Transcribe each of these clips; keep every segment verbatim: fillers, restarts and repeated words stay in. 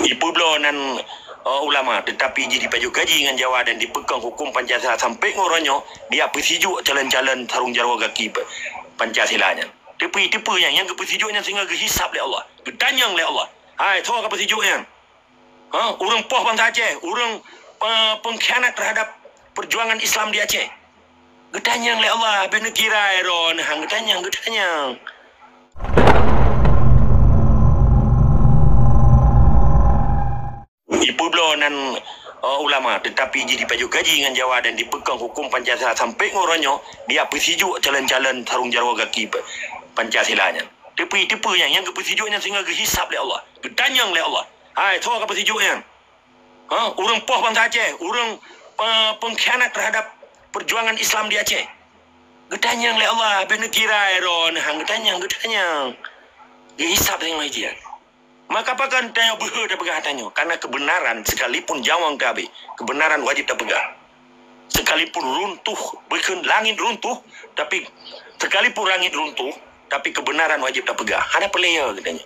Ipeubloe nan, eh, ulama, teutapi jih dipajoh gaji ngon Jawa dan dipeukong huköm Pancasila sampoe ngon uroe nyoe, bak peusijuek calon-calon sarong jaroe gaki Pancasila nyan. Teupeu-teupeu nyang, nyang geupeusijuek nyan sehingga geuhisab lé Allah, geutanyong lé Allah. Hai, soe ka peusijuek nyan? Ha, ureuëng poh bansa Aceh, ureuëng, eh, pengkhianat terhadap perjuangan Islam di Aceh. Geutanyong lé Allah, bèk neukirai droeneuh, han geutanyong, geutanyong. Ipeubloe nan, eh, ulama, teutapi jih dipajoh gaji ngon Jawa dan dipeukong huköm Pancasila sampoe ngon uroe nyoe, bak peusijuek calon-calon sarong jaroe gaki Pancasila nyan. Teupeu-teupeu nyang, nyang geupeusijuek nyan sehingga geuhisab lé Allah, geutanyong lé Allah. Hai, soe ka peusijuek nyan? Ha, ureuëng poh bansa Aceh, ureuëng, eh, pengkhianat terhadap perjuangan Islam di Aceh. Geutanyong lé Allah, bèk neukirai droeneuh, han geutanyong, geutanyong. Geuhisab sehingga jih. Maka pakon tanyoe beuhe tapeugah tanyoe? Karena kebenaran sekalipun nyawöng teuhabéh, kebenaran wajib tapeugah. Sekalipun runtuh, bukon langit runtuh, tapi sekalipun langit runtuh, tapi kebenaran wajib tapeugah. Hana peureulèe geutanyoe.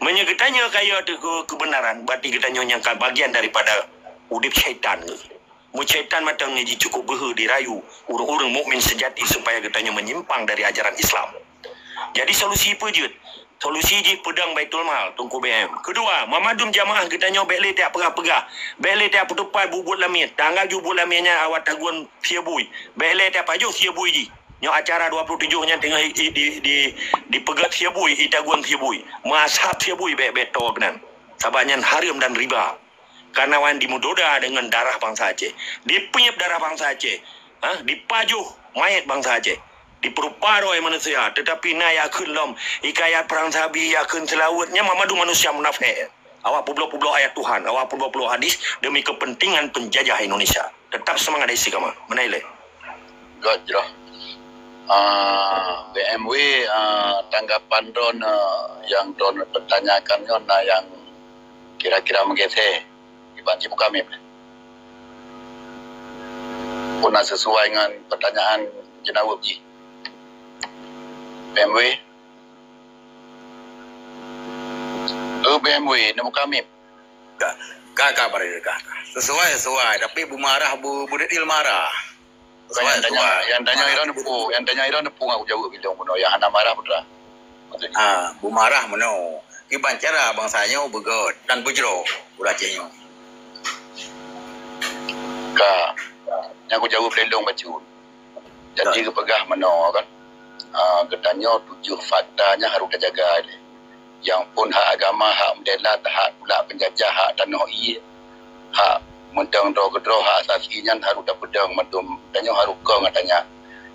Meunyoe geutanyoe kaya teuh keu kebenaran, berarti geutanyoe nyang ka bagian daripada udeb syaitan. Meu syaitan mantong nyan jih cukup beuhe dirayu ureuëng-ureuëng mukmin sejati supaya geutanyoe menyimpang dari ajaran Islam. Jadi solusi peue jeuet? Solusi jih peudong Baitul Mal, Teungku B M. Kedua, mandum jamaah geutanyoe bèk lé tapeugah-peugah, bèk lé tapeutupat buet-buet lamiet. Tanggai ju buet lamiet nyan awak tagun sie bui. Bèk lé tapajoh sie bui jih. Nyoe acara dua puluh tujoh nyan teungoh i, i, di, di, dipeugöt sie bui, itagun sie bui. Meuasab sie bui bèk-bèk toe keunan. Sabab nyan hareuem dan riba. Karena wan dimeudoda deungon darah bansa Aceh. Dipiep darah bansa Aceh. Ha? Dipajoh manyét bansa Aceh. Dipeurupa droe manusia, teutapi na yakheun lom, hikayat prang sabi, yakheun seulaweuet, nyan mandum manusia munafék. Awak peubloe-peubloe ayat Tuhan, awak peubloe-peubloe hadis demi kepentingan penjajah Indonesia. Tetap semangat istiqamah. Meunan ilèe. Göt jroh. Ah, B M W, ah, tanggapan droeneuh, ah, nyang droeneuh peutanyakan nyoe na nyang kira-kira meugeusé. Iban cit buka mic. Pun na sesuai ngon pertanyaan jeunaweueb jih. B M W. Eh, B M W, neubuka mic. Ka, ka, ka, bari ka, ka. Sesuai, sesuai. Tapi beumarah, bu, bu detil marah. Bukan nyang tanya, nyang tanya Iron neupeu, nyang tanya Iron neupeu ngon aku jaweueb bilong bunoe, nyang hana marah putra. Maksudnya. Ha, beumarah meunoe. Kiban cara bansa nyoe beugöt dan beujroh ureueng Aceh nyoe. Ka, nyang aku jaweueb lé lôn bacut. Jadi geupeugah meunoe kan. Ah, geutanyoe tujoh fakta nyan harôh tajaga lé. Nyang phôn hak agama, hak meudelat, hak tulak peunjajah, hak tanoh ié, hak mantong droe keudroe, hak asasi nyan harôh tapeudong mandum. Tanyoe harôh kong ata nyan.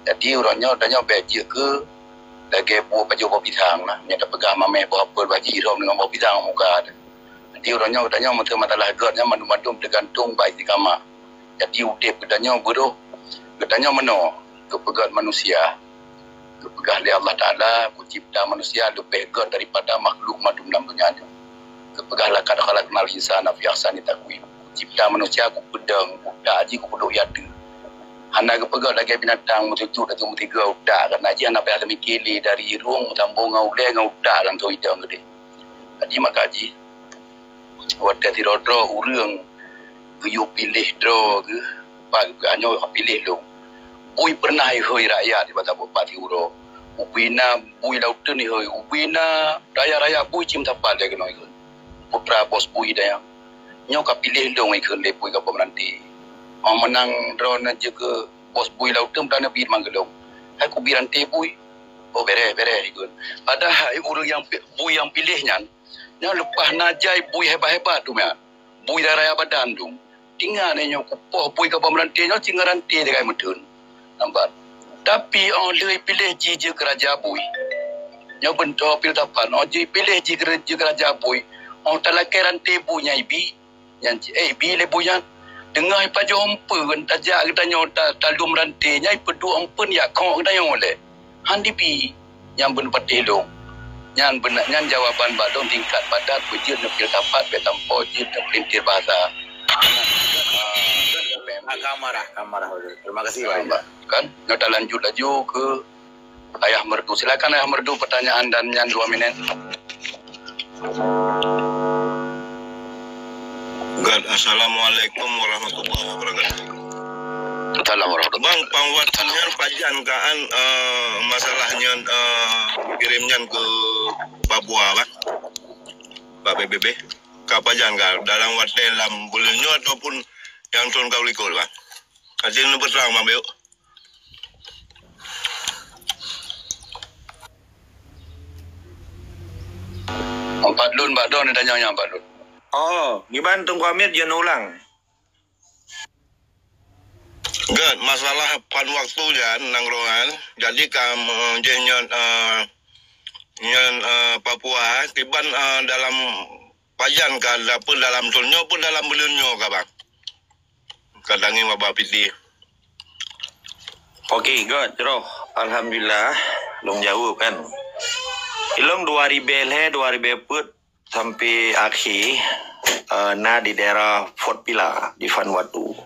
Jadi uroe nyoe tanyoe bèk jeuet keu lagèe buet pajoh boh pisang lah. Nyan tapeugah mamèh boh apel bak jih rom deungon boh pisang muka teuh. Jadi uroe nyoe geutanyoe meuseu masalah göt nyan mandum-mandum teugantung bak istiqamah. Jadi udép geutanyoe beurôh, geutanyoe meunoe geupeugöt manusia. Geupeugah lé Allah Taala, kucipta manusia leubeh göt daripada makhluk mandum lam donya nyoe. Geupeugah, "Laqad khalaqnal insana fi ahsani taqwim." Kucipta manusia, kupeudong utak jih, kupeuduek ateueh. Hana geupeugöt lagèe binatang meusujut atau meusigoe utak, karena jih hana payah teumiké lé dari irong meusambong ngon ulèe ngon utak langsong idong keudéh. Jadi maka jih, watèe sidroe-droe ureueng geuyue piléh droe geuh, bah geupeugah nyoe piléh lôn. Bui peureunah ihôi rakyat di basa buet pati uroe. Ubé na bui lam uteuen ihôi, ubé na raya-raya bui cit meusapat lé keunoe ikheun. Putra bos bui dayang. Nyoe ka piléh lôn ikheun lé bui kamoe meurantée. Oh, meunang droeneuh jeuet keu bos bui lam uteuen, droeneuh bi manggeulong. Hai kubi ranté bui. Oh, bèrèh, bèrèh ikheun. Padahai ureueng nyang pi-, bui nyang piléh nyan, nyoe leupah na jai bui hebat-hebat tu meunan. Bui raya-raya badan tu. Ingat nyoe kupoh bui kamoe meurantée nyoe cit ngon ranté tinggai meuteun. Nampak? Tapi oh lheueh piléh jih jeuet keu raja bui. Nyoe beuntoe filsafat, oh jih piléh jih keu, jeuet keu raja bui. Oh talakèe ranté bui nyan ibi. Nyan cit, eh, ibi lé bui nyan. Teungoh ipajoh eumpeuen, tajak geutanyoe ta-, taleuem ranté nyan, ipeuduek eumpeuen jak khok geutanyoe lé. Han dibi. Nyan beuneupatéh lôn. Nyan beuna-, nyan jawaban bak lôn tingkat padat, peue jeuet neufilsafat, bèk sampoe jeuet neupeulintir bahasa. Ah, ka marah, ka marah. Terima kasih, Pak. Kan? Nyoe talanjut laju keu Ayah Merdu. Silakan Ayah Merdu, pertanyaan dan nyan dua minit. Assalamualaikum warahmatullahi wabarakatuh. Assalamualaikum. Bang, Pan Wattu nyan pajan ka an, eh, masalah nyan, eh, kirim nyan ke Papua, Bang? Bak P B B. Ka pajan ka dalam watèe lam buleuen nyoe ataupun nyang thôn ka likot, Bang? Aci neupeutrang, Bang, yuk. Empat lôn bak droe neutanyong nyang empat lôn. Oh, kiban Teungku Amir jeuet ulang. Gèt, masalah Pan Wattu nyan, nanggroe nyan. Jadi ka, eh, jih nyan, eh, nyan, eh, Papua, kiban, eh, dalam pajan ka, dalam thôn nyoe pun dalam buleuen nyoe ka, Bang? Ka tangieng babah piti. Oke, gèt, jroh. Alhamdulillah, lôn jaweueb kan. Ilôn dua ribèe lhèe, dua ribèe peuet sampai akhé, eh, na di daerah Fort Vila di Vanuatu.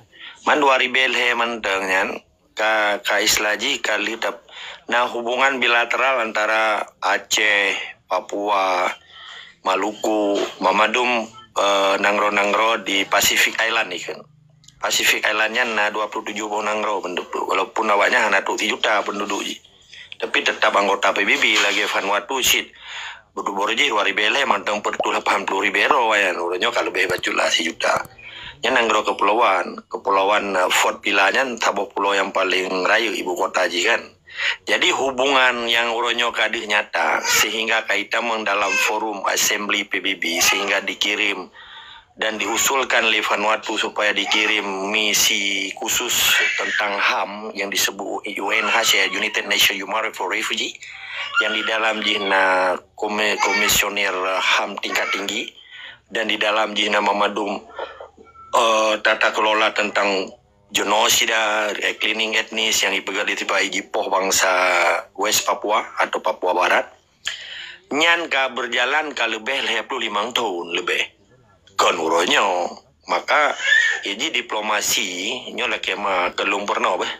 Man dua ribèe lhèe mantong nyan, ka, ka istilah jih ka lheueh tap-, na hubungan bilateral antara Aceh, Papua, Maluku, mamandum, eh, nanggroe-nanggroe di Pacific Island ikheun. Pacific Island nyan na dua puluh tujoh boh nanggroe, walaupun awaknyan hana trôk sijuta penduduk jih. Tapi teutap anggota P B B lagèe Vanuatu cit. Beutôi jih dua ribèe lhèe mantong peuet reutôh lapan ploh ribèe droe nyan. Uroe nyoe ka leubeh bacut lah sijuta. Nyan nanggroe keupulauan. Keupulauan, eh, Fort Vila nyan saboh pulo nyang paleng rayeuk ibu kota jih kan. Jadi hubungan nyang uroe nyoe ka deuh nyata sehingga ka itamong dalam forum assembly P B B sehingga dikirim dan diusulkan lé Vanuatu supaya dikirim misi khusus tentang HAM yang disebut U N H R, United Nations Human Rights for Refugee, yang di dalam jih na komi-, komisioner HAM tingkat tinggi dan di dalam jih na mamandum, eh, tata kelola tentang genosida, eh, cleansing etnis yang dipeugah di tiba iji poh bangsa West Papua atau Papua Barat. Nyan ka berjalan ka leubeh lhèe ploh limong thôn leubeh. Kon uroe nyoe. Maka, iji diplomasi nyoe lakèe ma keulôn peurunoe beh.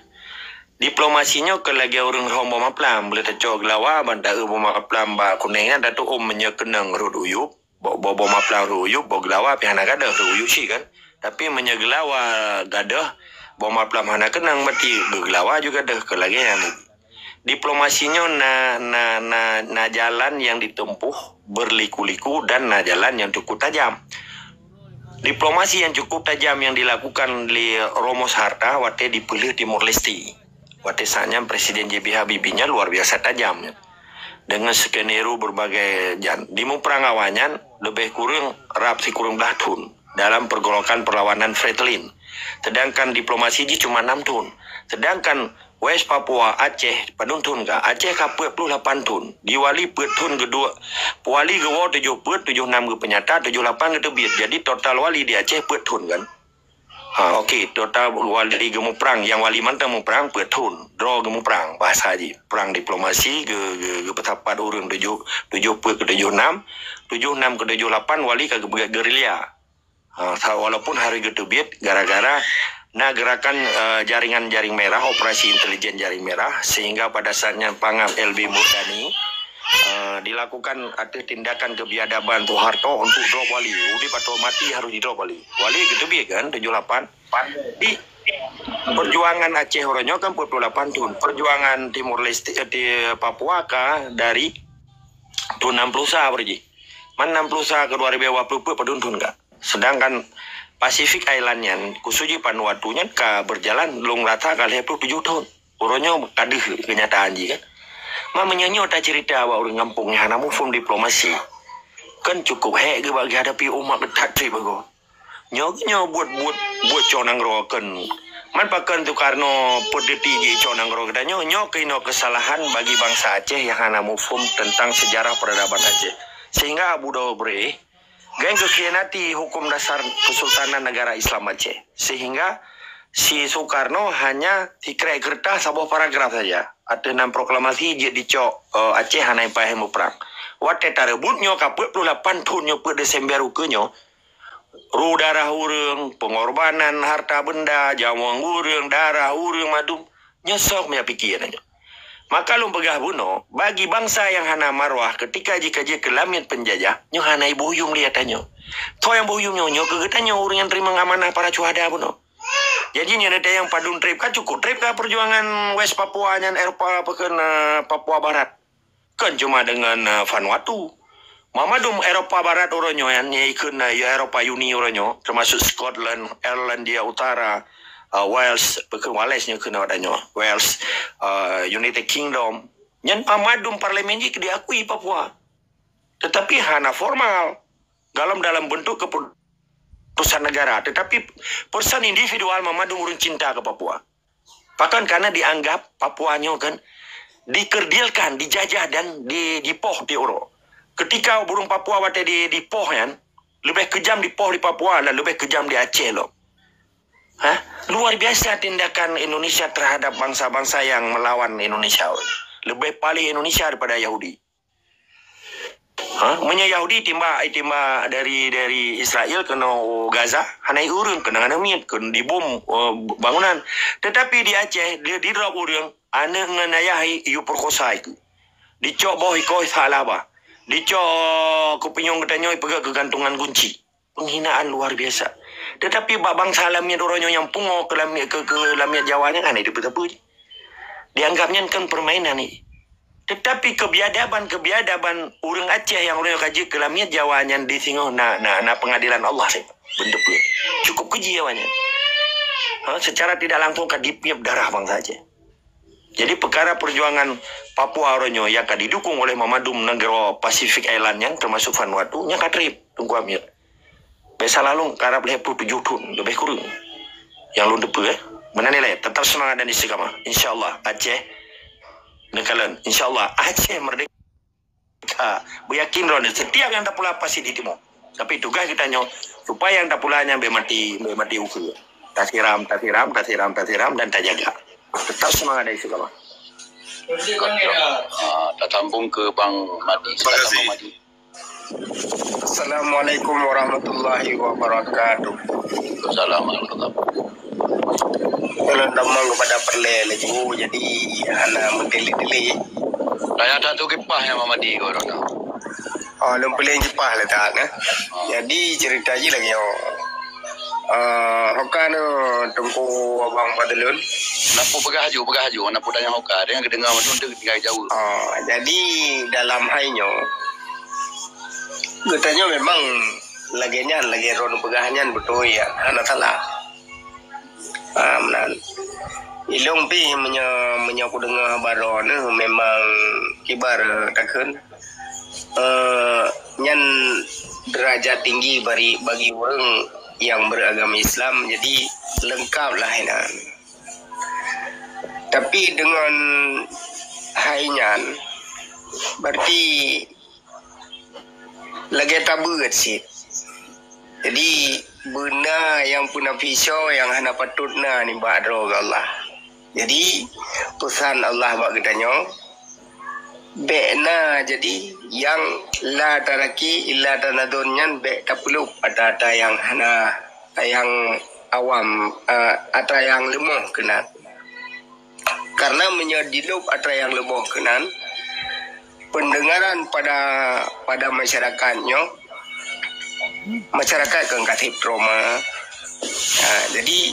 Diplomasi nyoe keu lagèe ureueng rhom boh maplam, boleh tacok geulawa ban taeu boh maplam bak kuneng nyan, tatu'om meunyoe keunong rhot u yup, boh, boh, boh maplam rhot u yup, boh geulawa pih hana gadôh rhot u yup cit kan. Tapi meunyoe geulawa gadôh, boh maplam hana keunong, berarti geu-, geulawa juga gadôh keu lagèe nyan. Diplomasi nyoe na, na, na, na jalan yang ditempuh berliku-liku dan na jalan yang cukup tajam. Diplomasi yang cukup tajam yang dilakukan lé Ramos Horta watèe dipeulheueh Timor Leste. Watèe saat nyan Presiden J B Habibie nyan luar biasa tajam nyan. Dengan skenario berbagai jan. Di muprang awaknyan leubeh kureueng rab sikureueng blah thôn dalam pergerakan perlawanan Fretilin. Sedangkan diplomasi jih cuma enam thôn. Sedangkan West Papua, Aceh, padum thôn ka? Aceh ka peuet ploh lapan thôn. Di Wali peuet thôn geudua, Wali geuwoe tujoh peuet, tujoh nam geupeunyata, tujoh lapan geuteubiet. Jadi total Wali di Aceh peuet thôn kan? Ha, oke, total Wali geumuprang, nyang Wali mantong muprang peuet thôn. Droe geumuprang, bahasa jih. Prang diplomasi, ge-, ge-, geupeusapat ureueng tujoh, tujoh peuet keu tujoh nam, tujoh nam keu tujoh lapan Wali ka geupeugah gerilya. Ha, sa-, walaupun hari geuteubiet gara-gara na gerakan, eh, jaringan Jaring Merah, operasi intelijen Jaring Merah, sehingga pada saat nyan Pangab L B Murdani, eh, dilakukan ateueh tindakan kebiadaban Soeharto untuk drop Wali. Udeb atau mati harus didrop Wali. Wali geuteubiet kan, tujoh lapan. Di perjuangan Aceh uroe nyoe kan peuet ploh lapan thôn. Perjuangan Timor Leste, eh, di Papua ka dari thôn enam ploh sa berarti. Man enam ploh sa keu dua ribèe dua ploh peuet padum thôn ka? Sedangkan Pacific Island nyan, khusus jih Vanuatu nyan ka berjalan lôn rasa ka lhèe ploh tujoh thôn. Uroe nyoe ka deuh keunyataan jih kan. Ma meunyoe nyoe taceurita bak ureueng gampông nyang hana muphom diplomasi, kan cukup hék geuh bak geuhadapi umat geutat treb bagoe. Nyoe, nyoe buet, buet, buet cok nanggroe kon. Man pakon Soekarno peudeuti jicok nanggroe geutanyoe? Nyoe keunoe keusalahan bagi bansa Aceh nyang hana muphom teuntang seujarah peuradaban Aceh. Sehingga Abu Daud Breh gèng geukhianati huköm dasar Kesultanan Negara Islam Aceh. Sehingga si Soekarno hanya sikrek keureutah saboh paragraf saja. Ateueh nan proklamasi jeuet dicok, eh, Aceh hana ipaih muprang. Watèe tareubot nyoe ka peuet ploh lapan thon nyoe peuet Desember ukeue nyoe, Ru darah ureueng, pengorbanan harta benda, jaweueng ureueng, darah ureueng madum, nyoe sok meuyak piké na nyoe. Maka lôn peugah bunoe, bagi bansa nyang hana marwah ketika jih ka jeuet keu lamiet peunjajah, nyoe hana iboh yum lé ata nyoe. Soe nyang boh yum nyoe? Nyoe keu geutanyoe ureuëng nyang teurimong amanah para syuhada bunoe. Jadi nyoe neutanyong padum treb ka cukôp treb ka peujuangan West Papua nyan Eropa peukheun, eh, Papua Barat. Kon cuma deungon, eh, Vanuatu. Mamandum Eropa Barat uroe nyoe nyan, nyang ikheun, eh, Eropa Uni uroe nyoe, teumasuk Scotland, Irlandia Utara, eh, Wales, peukheun Wales nyoe kheun awak nyoe, Wales, eh, United Kingdom. Nyan mamandum parlemen jih diakui Papua. Tetapi hana formal. Dalam, dalam bentuk keputusan negara. Tetapi person individual mamandum ureuëng cinta keu Papua. Bahkan karena dianggap Papua nyoe kan dikerdilkan, dijajah dan di, dipoh di uroe. Ketika ureuëng Papua watée di, dipoh nyan, leubeh keujam dipoh di Papua dan leubeh keujam di Aceh lom. Hah? Luar biasa tindakan Indonesia terhadap bangsa-bangsa yang melawan Indonesia. Lebih paléh Indonesia daripada Yahudi. Ha? Meunyoe Yahudi timbak, timbak dari, dari Israel keunoe Gaza, hana ureuëng keunoe, hana miet, keunoe dibom, eh, bangunan. Tetapi di Aceh, di, didrop ureuëng, aneuëk ngon ayah i, iyue peukosa ikeu. Dicok boh ikoh salaba. Dicok kupinyong geutanyoe ipeugah keu gantungan kunci. Penghinaan luar biasa. Tetapi bak bansa lamiet uroe nyoe nyang pungo keu lamiet, keu, keu lamiet Jawa nyan hana dipeuteupeue. Dianggap nyan kan permainan ni. Tetapi kebiadaban-kebiadaban ureuëng Aceh nyang uroe nyoe ka jeuet keu lamiet Jawa nyan disingoh na, na, na pengadilan Allah saja. Beuteupeue. Cukup keji awaknyan. Ha, secara tidak langsung ka dipiep darah bansa Aceh. Jadi, peukara peujuangan Papua uroe nyoe nyang ka didukung oleh mamandum nanggroe Pacific Island nyan, teumasuk Vanuatu, nyan ka treb, Teungku Amir. Biasa lalu karab lhèe ploh tujoh thon, leubeh kureueng. Nyang lôn teupeue, eh. Meunan ilèe, tetap semangat dan istiqamah. Insya Allah, Aceh neukalon. Insya Allah, Aceh merdeka. Beuyakin droeneuh, setiap nyang tapula pasti ditimoh. Tapi tugaih geutanyoe, supaya nyang tapula nyan bèk mati, bèk mati ukeue. Tasiram, tasiram, tasiram, tasiram, dan tajaga. Tetap semangat dan istiqamah. Ah, tasambong keu Bang Madi. Silakan, Bang Madi. Assalamualaikum warahmatullahi wabarakatuh. Waalaikumsalam warahmatullahi wabarakatuh. Ulôn tamong keupada peureulèe laju, jadi hana meuteulé-teulé. Tanya satu kipah nyang Bang Madi keu droeneuh. Oh, lôn peureulèe kipah lé that, eh. Jadi cerita jih lagèe nyoe. Ah, hoka nyoe Teungku Abang Fadlun. Nak peugah laju, peugah laju. Nak peutanya hoka, dengan geudeungoe mantong tu tinggai jaweueb. Ah, jadi dalam hai nyoe, geutanyoe memang lagèe nyan, lagèe droeneuh peugah nyan beutôi ya, hana salah. Ah, meunan. Ilôn pih meunyoe, meunyoe kudeungoe haba droeneuh memang kiban takheun. Eh, nyan derajat tinggi bari, bagi ureueng nyang beragama Islam, jadi leungkap lah inan. Tapi deungon hai nyan, berarti lagèe tabeuet cit. Jadi, beuna nyang peuna pisoe nyang hana patôt na nibak droe Allah. Jadi, peusan Allah bak geutanyoe, bèk na jadi nyang la taraki illa tanadon nyan bèk tapeulop ata-ata nyang hana, nyang awam, eh, ata nyang leumoh keunan. Karena meunyoe dilop atra nyang leumoh keunan, pendengaran pada, pada masyarakat nyoe, masyarakat kan ka treb trauma. Ha, jadi,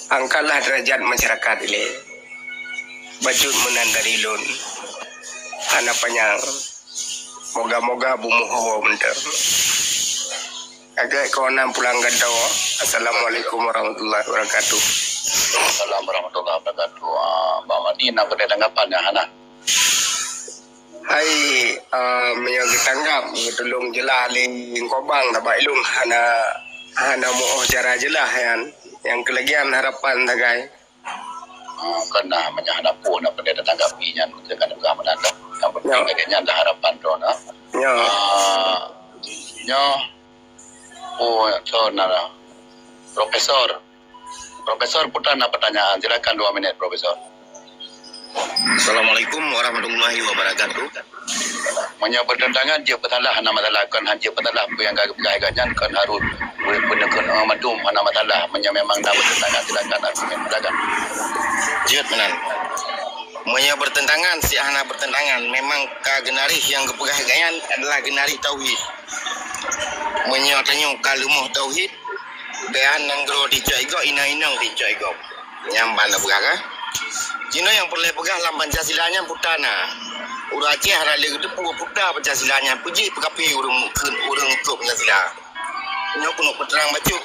angkatlah derajat masyarakat ilèe. Bacut meunan dari lôn. Hana panyang. Moga-moga beumuho mantong. Agak kawanan pulang gantoe. Assalamualaikum warahmatullahi wabarakatuh. Assalamualaikum warahmatullahi wabarakatuh. Ah, Bang Madi, na peue tanggapan nyang hana? Hai, ah, meunyoe geutanggap, geutulông jeulaih lé Teungku Abang, tabak ilôn hana, hana muoh cara jeulaih nyan. Nyang keulagian harapan sagai. Ah, kan na, meunyoe hana peue na peue tatanggapi nyan, kita kan peugah meunan dah. Yang penting lagèe nyan dah harapan droe na. Ya. Ah, nyoe, oh, so na, na. Profesor. Profesor Putan na pertanyaan. Silakan dua minit, Profesor. Assalamualaikum warahmatullahi wabarakatuh. Meunyoe beureuntangan, jeuet peusalah hana masalah, kon han jeuet peusalah peue nyang ka geupeugah gobnyan kon harôh beu-, beuneukheun, eh, mandum hana masalah. Meunyoe memang na beureuntangan, silakan argumen, silakan. Jeuet meunan. Meunyoe bertentangan, siat hana bertentangan. Memang ka geunarih nyang geupeugah gobnyan adalah geunarih tauhid. Meunyoe tanyoe ka leumoh tauhid, dan nanggroe teucok gob, inong-inong teucok gob. Nyan ban na peugah ka. Jinoe nyang peureulée peugah lam Pancasila nyan peue na. Ureuëng Aceh hana lé geuteupeue peue Pancasila nyan, peue jih peukafé ureuëng kheun ureuëng ikot Pancasila. Nyoe keuneuk peutrang bacut.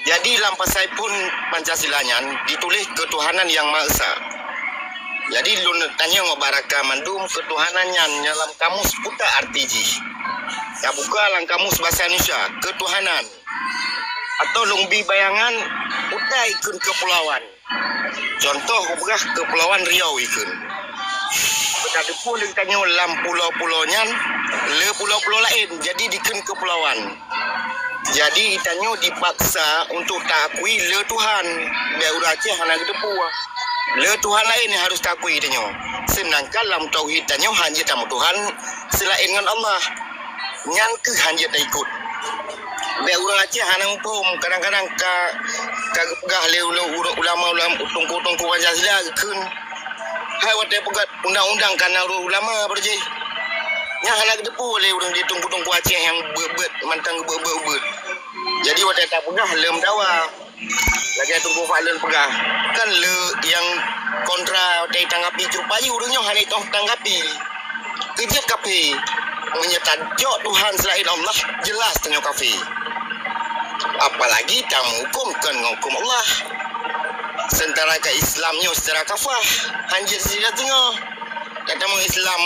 Jadi lam pasai phon Pancasila nyan dituléh keutuhanan Yang Maha Esa. Jadi lôn tanyong bak gata mandum, keutuhanan nyan nyang lam kamus peue arti jih. Tabuka lam kamus basa Indonesia, keutuhanan. Atau lôn bi bayangan, peue ikheun keupulauan. Cuntoh, ubah Keupulauan Riau ikheun. Beutateupue lé tanyoe lam pulo-pulo nyan, le pulo-pulo laén, jadi dikheun keupulauan. Jadi tanyoe dipaksa untuk taakui le Tuhan. Bék ureuëng Aceh hana geuteupeue. Le Tuhan laén nyang harus taakui tanyoe. Seudangkan lam tauhid tanyoe hana jeuet tameutuhan seulaén ngon Allah. Nyan keuh hana jeuet taikot. Bék ureuëng Aceh hana muphom, kadang-kadang ka, ka geupeugah lé ulu-, ulu-, ulama-ulama, teungku-teungku Pancasila geukheun, hai watée peugah undang-undang ka na ulama beureujih. Nyan hana geuteupeue lé ureuëng di teungku-teungku Aceh nyang beuet-beuet mantong geubeuet-beuet. Jadi watée tapeugah lom dawa. Lagée Teungku Fadlon peugah, kan le nyang kontra watée tanggapi, rupajih ureuëng nyoe hana toh tanggapi. Keujeuet kafé. Meunyoe tajok Tuhan seulaén Allah, jeulaih tanyoe kafé. Apalagi tameuhuköm kon ngon huköm Allah. Sementara ka Islam nyoe secara kafah, hana jeuet sira teungoh. Ka tamong Islam,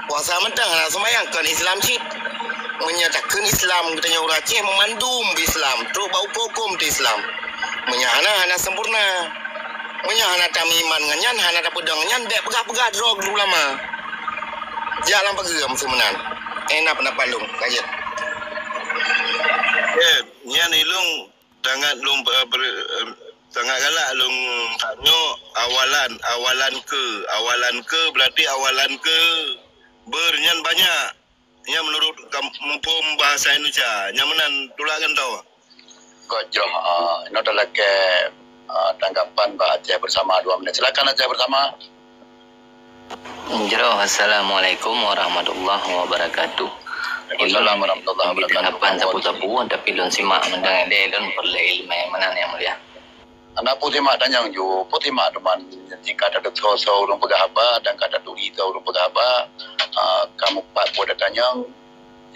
puasa mantong hana seumayang, kon Islam cit. Meunyoe takheun Islam, geutanyoe ureuëng Aceh meumandum Islam, trok bak huköm-huköm teu Islam. Meunyoe hana, hana sempurna. Meunyoe hana tameuiman ngon nyan, hana tapeudong nyan, bék peugah-peugah droe ulama. Jak lam pageue meuseumeunan. Ena peundapat lôn, lanjut. Ya, nyan ilong Sangat lôn, eh, ber-, eh, sangat galak lôn tanyoe awalan, awalan keu, awalan keu, berarti awalan keu ber nyan banyak. Nyan menurut kam-, muphom bahasa Indonesia. Nyan meunan tulak gantoe. Kok jroh, ah, inoe talakée, ah, tanggapan bak Aceh Bersama dua menit. Silakan Aceh Bersama. Jroh, assalamualaikum warahmatullahi wabarakatuh. Waalaikumsalam warahmatullahi wabarakatuh. Ulôn tanggapan sapeue-sapeue, tapi lôn simak mantong ilée lôn peureulée iéleumé meunan nyang mulia. Hana peue simak tanyong ju, peue simak teuma jika tadeungoe soe-soe ureuëng peugah haba dan ka taturi soe ureuëng peugah haba, ah, kamoe pat peue tatanyong,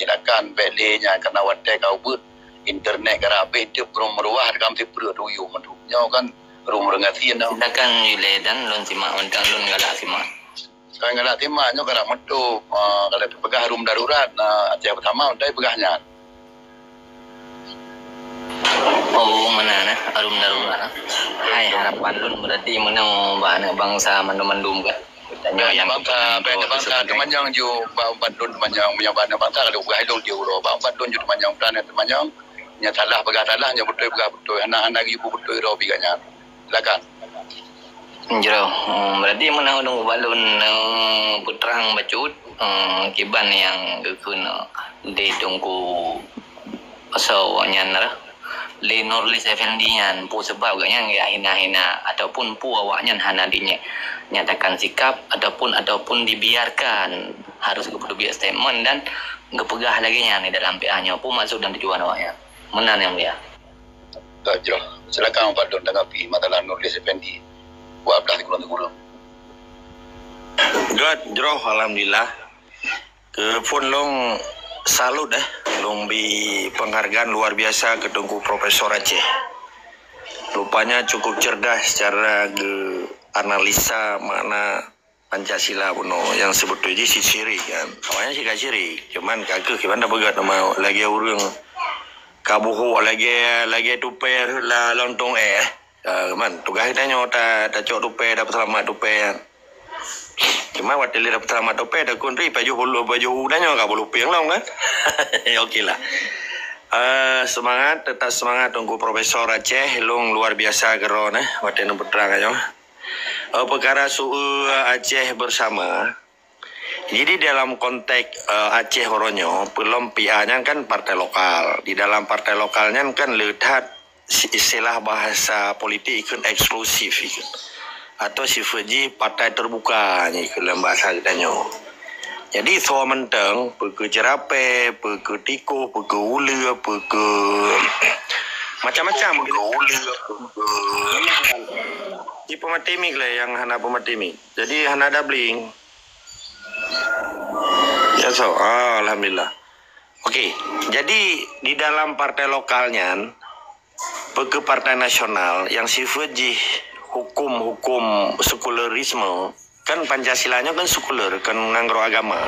silakan bék lé nyan karena watée ka ubeuet internet ka habéh teuk ureuëng meuruwah kam sipreuk tuyueng meuduek. Nyoe kan ureuëng-ureuëng gasien nyoe. Silakan ilée dan lôn simak mantong lôn galak simak. Kon galak simak nyoe galak meutup, ah, galak teupeugah room darurat, ah, Aceh Bersama utai peugah nyan. Oh, meunan, eh, room darurat, eh. Hai, harapan lôn berarti meunoe bak aneuk bansa mandum-mandum kan. Tanyoe nyang bangsa, bangsa teumanyong ju bak bandum teumanyong, meunyoe bak aneuk bangsa ka lheueh peugah ilong ju uroe, bak bandum ju teumanyong, peue na teumanyong. Nyang salah peugah salah, nyang beutôi peugah beutôi, hana, hana geuyue beutôi droe pih gobnyan. Silakan. Jroh, hmm, berarti meunan ureuëng ubak lôn, eh, peutrang bacut, eh, kiban nyang geukheun, eh, di Teungku Pasal awaknyan rah lé Nurlis Effendi nyan, peue sabab gobnyan geujak hina-hina ataupun peue awaknyan hana dinya-, nyatakan sikap ataupun, ataupun dibiarkan harus geupeubiet statement dan geupeugah lagée nyan di dalam P A nyoe, peue maksud dan tujuan awaknyan? Meunan nyang mulia. Ka jroh. Silakan Pak Don tanggapi masalah Nurlis Effendi. Dua belas gulong-gulong. Gét jroh, alhamdulillah. Keu phon lôn salut, eh, lôn bi penghargaan luar biasa keu Teungku Profesor Aceh. Rupanya cukup cerdas cara geu analisa makna Pancasila bunoe nyang sibeutoi jih cit syirik kan. Awaknyan cit ka syirik, cuman ka keuh kiban tapeugét nama lagée ureuëng ka buhok lagée, lagée tupée la lontong éh. Ah, man, tugaih tanyoe ta-, tacok tupée, tapeuseulamat tupée nyan. Cuma watée lé tapeuseulamat tupée, takheun ri pajoh bulu, pajoh u tanyoe ka bulu pieng lom kan. Oke lah. Eh, semangat, tetap semangat Teungku Profesor Aceh, lôn luar biasa keudroe neh, watée neupeutrang nyoe. Eh, peukara su-, eh, Aceh Bersama. Jadi dalam konteks, eh, Aceh uroe nyoe, peulom P A nyan kan partai lokal. Di dalam partai lokal nyan kan le that si-, istilah bahasa politik ikheun eksklusif ikheun. atau sifeuet jih partai terbuka nyan keu lam bahasa geutanyoe. Jadi, soe mantong, peu keuh ceurapée, peu keuh tikoh, peu keuh uleue, peu keuh macam-macam. Peu keuh uleue, peu keuh. Ci peumaté mik lé nyang hana peumaté mik. Jadi, hana dabling. Ya, so, ah, alhamdulillah. Okey, jadi di dalam partai lokal nyan, peu keuh partai nasional nyang sifeuet jih huköm-huköm sekularisme, kan Pancasila nyoe kan sekuler, kan nanggroe agama.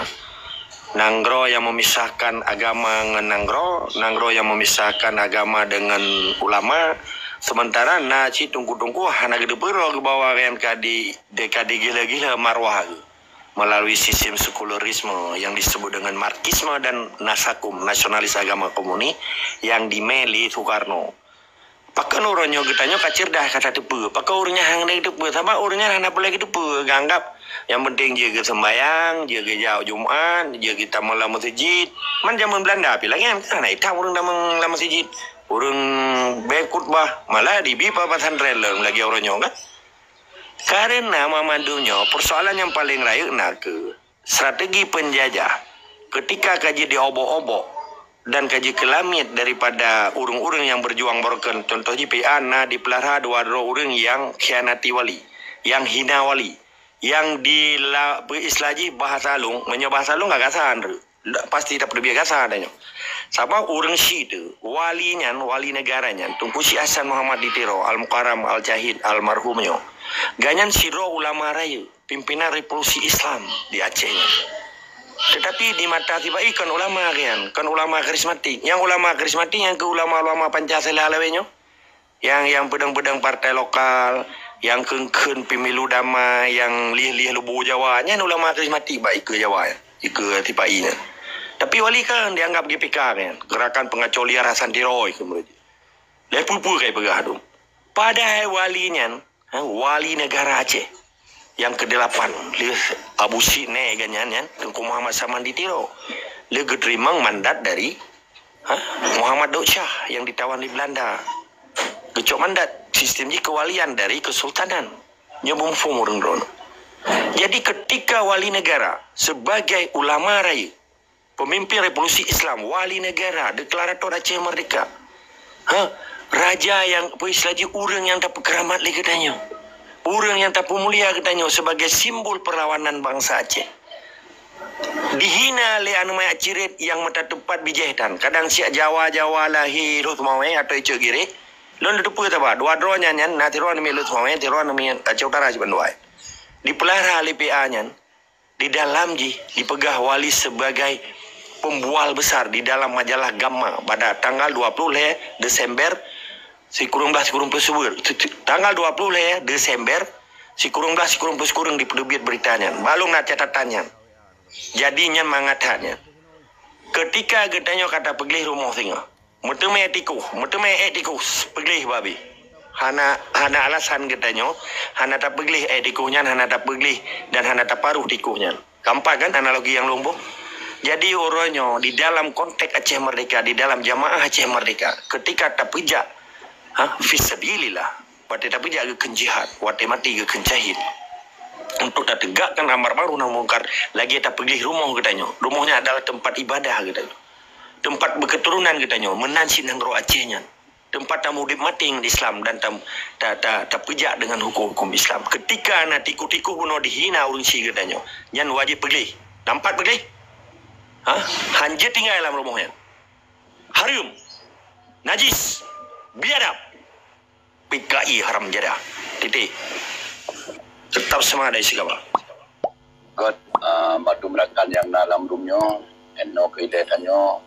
Nanggroe nyang memisahkan agama ngon nanggroe, nanggroe nyang memisahkan agama dengan ulama, sementara na cit teungku-teungku hana geuteupeue droe geubawa nyan ka di, di, ka digila-gila marwah geuh melalui sistem sekularisme yang disebut dengan Marxisme dan Nasakum, nasionalis agama komunis yang dimé lé Soekarno. Pakon uroe nyoe geutanyoe ka cerdas ka tateupeue? Pakon ureuëng nyan hana geuteupeue? Sabab ureuëng nyan hana peureulée geuteupeue. Geuanggap nyang penting jeuet geuseumbayang, jeuet geujak Jumat, jeuet geutamong lam meuseujid. Man jameun Beulanda pih lagée nyan, hana itam ureuëng tamong lam meuseujid. Ureuëng bèe khutbah, malah dibi bak pesantren lom lagée uroe nyoe kan. Karena mamandum nyoe, persoalan nyang paleng rayeuk na keuh strategi peunjajah. Keutika ka jeuet di obok-obok dan ka jeuet keu lamiet daripada ureuëng-ureuëng nyang beujuang baroekon, contoh jih P A na dipeulara dua droe ureuëng nyang khianati wali, nyang hina wali, nyang di la-, peu istilah jih bahasa lôn, meunyoe bahasa lôn ka gasa, Andrew. Ndak pasti tapeuteubiet gasa tanyoe. Sabab ureuëng syiek teuh, wali nyan, wali neugara nyan, Teungku Syekh Hasan Muhammad di Tiro, Al-Mukarram, Al-Syahid, almarhum nyoe. Gobnyan sidroe ulama rayeuk, pimpinan revolusi Islam di Aceh nyan. Tetapi di mata sibagoe kon ulama gobnyan, kon ulama karismatik. Nyang ulama karismatik nyang keuh ulama-ulama Pancasila lawét nyoe. Nyang, nyang peudong-peudong partai lokal, nyang kheun-kheun pemilu damai, nyang lieh-lieh lubô Jawa, nyan ulama karismatik bak ikeue Jawa nyan, ikeue sipa-i nyan. Tapi wali kan dianggap G P K kan, Gerakan Pengacau Liar Hasan Tiro kheun meureuti. Lé peue-peue kai peugah tu. Padahai wali nyan, ha, wali negara Aceh. Nyang keudelapan, lheueh Abu Syiek nèe gobnyan nyan, Teungku Muhammad Saman di Tiro. Lheueh geuteurimong mandat dari, ha, Muhammad Daud Shah nyang ditawan lé Beulanda. Geucok mandat, sistem jih keuwalian dari keusultanan. Nyoe beumuphom ureuëng droeneuh. Jadi, keutika wali negara sebagai ulama rayeuk, pemimpin revolusi Islam, wali negara, deklarator Aceh Merdeka. Ha? Raja nyang, peu istilah jih, ureuëng nyang tapeukeramat lé geutanyoe. Ureuëng nyang tapeumulia geutanyoe sebagai simbol perlawanan bansa Aceh. Dihina lé aneuk manyak cirét nyang meutateupat bijéh tan. Kadang siak Jawa-Jawa lahé Lhokseumawe atau Icuk Girek. Lôn teupeue taba, dua droe nyan, nyan na sidroe namiet Lhokseumawe, sidroe namiet Aceh Utara siban dua. Dipeulara lé P A nyan, di dalam jih dipeugah wali sebagai pembual besar di dalam majalah Gamma pada tanggal dua puluh lhèe Desember sikureueng blaih sikureueng peuet sikureueng, tanggal dua puluh lhèe Desember sikureueng blaih sikureueng peuet sikureueng dipeuteubiet beurita nyan. Bak lôn na catatan nyan. Jadi nyan mangat that nyan. Keutika geutanyoe ka tapeugléh rumoh singoh, meuteumé tikoh, meuteumé ék tikoh, peugléh babeh. Hana, hana alasan geutanyoe hana tapeugléh ék tikoh nyan, hana tapeugléh dan hana taparoh tikoh nyan. Ka empat kan analogi nyang lôn boh? Jadi, uroe nyoe di dalam konteks Aceh Merdeka, di dalam jamaah Aceh Merdeka, keutika tapeujak, ha, fisabilillah, watée tapeujak geukheun jihad, watée maté geukheun syahid, untuk tateugakkan amar ma'ruf nahi mungkar, lagée tapeugléh rumoh geutanyoe. Rumoh nyan adalah teumpat ibadah geutanyoe, teumpat beukeuturonan geutanyoe, meunan cit nanggroe Aceh nyan. Teumpat tameudeb maté ngon Islam dan tam-, ta-, ta-, tapeujak deungon huköm-huköm Islam. Keutika na tikoh-tikoh bunoe dihina ureuëng syiek geutanyoe, nyan wajéb peugléh. Nampak peugléh? Ha? Hanjeuet tinggai lam rumoh nyan. Hareuem. Najis. Biadab. P K I haram jadah. Titik. Teutap seumangat dari Sigaba. Göt, ah, mandum rakan nyang na lam room nyoe, inoe keu ilée tanyoe,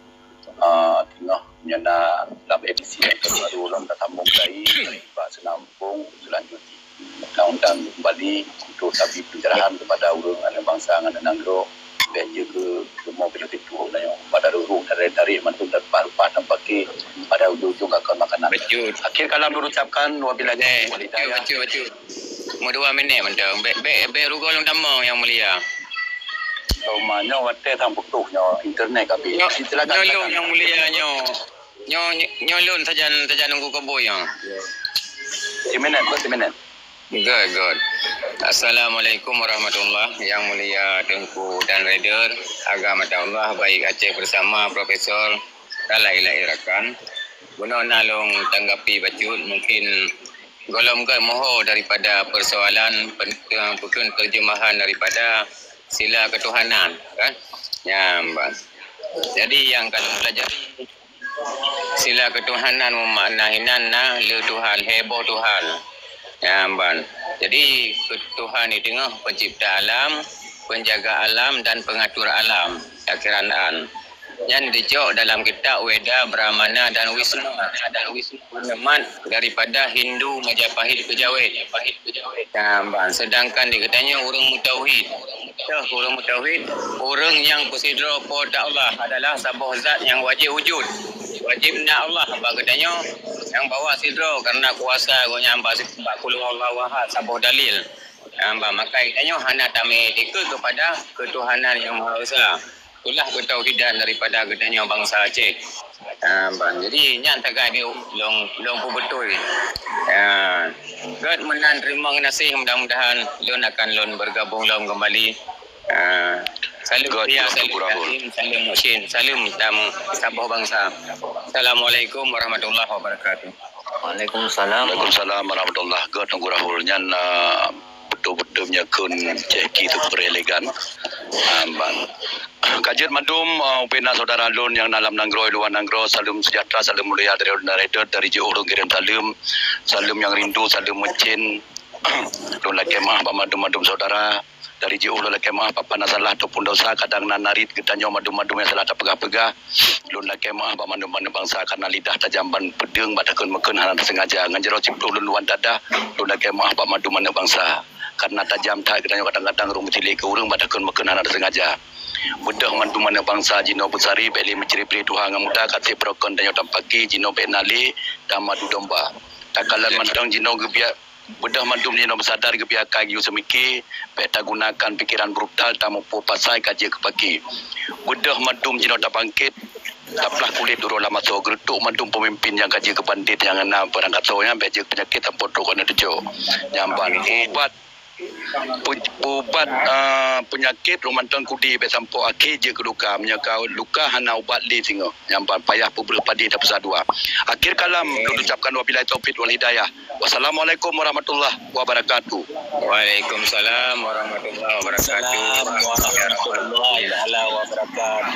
ah, teungoh nyoe na lam edisi nyang terbaru lom tasambong keuhai bak seunambong seulanjut jih. Undang-undang kembali untuk tabri pencerahan kepada ureuëng aneuk bansa ngon aneuk nanggroe, bèk jeuet keu rumoh keu jeuet keu tuwoe tanyoe. Pada ruhuh dari dari mandum dan rupa-rupa tampake pada ujung-ujung ka kon makanan. Betul. Akhir kalam lôn ucapkan, wabillahi taufiq wal hidayah. Betul, betul, betul. Cuma dua minit mantong. Bèk, bèk, bèk rugoe lôn tamong, Yang Mulia. Lôn ma nyoe watèe sang putôh nyoe, internet ka abéh. Nyoe, silakan, nyoe lôn, silakan. Yang Mulia, nyoe. Nyoe, nyoe lôn sajan, sajan nunggu koboi nyoe. Siminèt, beusiminèt. Good, good. Assalamualaikum warahmatullahi. Yang mulia Teungku dan Raider, agama Allah, baik Aceh bersama Profesor dan lain-lain rakan. Bunoe na lôn tanggapi bacut, mungkin gohlom gét moho daripada persoalan pen-, peukeunan terjemahan daripada sila ketuhanan, kan? Nyan ban. Jadi nyang ka lôn pelajari, sila ketuhanan meumakna hinan na le Tuhan, heboh Tuhan. Nyan ban. Jadi Tuhan di teungoh pencipta alam, penjaga alam dan pengatur alam, takhiran an. Nyan dicok dalam kitab Weda, Brahmana dan Wisnu. Dan Wisnu umat daripada Hindu Majapahit Kejawen. Nyan ban. Sedangkan di geutanyoe ureuëng mutauhid. Toh ureuëng mutauhid, ureuëng nyang peusidroe Po teu Allah adalah saboh zat nyang wajéb wujud. Wajéb na Allah bak geutanyoe nyang bawa sidroe karena kuasa Gobnyan bak, bak Qul Huwallahu Ahad, saboh dalil. Nyan ban, maka geutanyoe hana tamé tikeue kepada ketuhanan Yang Maha Esa. Itulah keutauhidan daripada geutanyoe bansa Aceh. Ha, ban. Jadi nyan sagai lôn, lôn peubeutôi. Ha. Gét meunan, terima kasih, mudah-mudahan lôn akan lôn bergabung lom kembali. Ha. Salam Gét, setia, Gét, salam Rahul. Yatim, salam Muhsin, salam tam saboh bansa. Assalamualaikum warahmatullahi wabarakatuh. Waalaikumsalam. Waalaikumsalam warahmatullahi. Gét Teungku Rahul nyan, ah, beutôi-beutôi meunyoe kheun cehki tu elegan. Ah, ban. Ka jeuet mandum, ah, ubena saudara lôn nyang na lam nanggroe, luwa nanggroe, salam sejahtera, salam mulia dari ulôn Raider, dari jiôh lôn kirém saleuem, saleuem nyang rindu, saleuem meucén. Lôn lakée meuáh bak mandum-mandum saudara. Dari jiôh lôn lakée meuáh, pat-pat na salah ataupun desya, kadang na narit geutanyoe mandum-mandum nyang salah tapeugah-peugah. Lôn lakée meuáh bak mandum-mandum bansa, karena lidah tajam ban peudeueng bak takheun-meukheun hana teuseungaja. Ngon jaroe siploh lôn luwan dadah, lôn lakée meuáh bak mandum-mandum bansa, karena tajam that geutanyoe kadang-kadang rhung meusilék keu ureuëng bak takheun-meukheun hana teuseungaja. Beudôh mandum-mandum bansa jinoe beusari, bék lé meucre-pre tuha ngon muda, ka sép beurokon tanyoe tampaki, jinoe bék na lé tamadu domba. Takalon mantong jinoe geubiet Beudôh mandum jinoe meusadar geubiet akai geuyue seumike, bék tagunakan pikeran brutal tamuphom pasai ka jeuet keu paki. Beudôh mandum jinoe tabangkét, taplah kulét uroe lam asoe, geureutok mandum peumimpén nyang ka jeuet keu bandét nyang na beurangkasoe nyan bék jeuet keu peunyakét sampoe trok keuneuk teucok. Nyan ban ubat, pu-, ubat, ah, peunyakét rhung mantong kudi bék sampoe akhé jeuet keu luka. Meunyoe ka luka hana ubat lé singoh, nyan ban payah peubreuh padé tapeusa dua. Akhé kalam lôn ucapkan wabillahi taufiq wal hidayah. Wassalamualaikum warahmatullahi wabarakatuh. Waalaikumsalam warahmatullahi wabarakatuh. Assalamualaikum warahmatullahi taala wabarakatuh.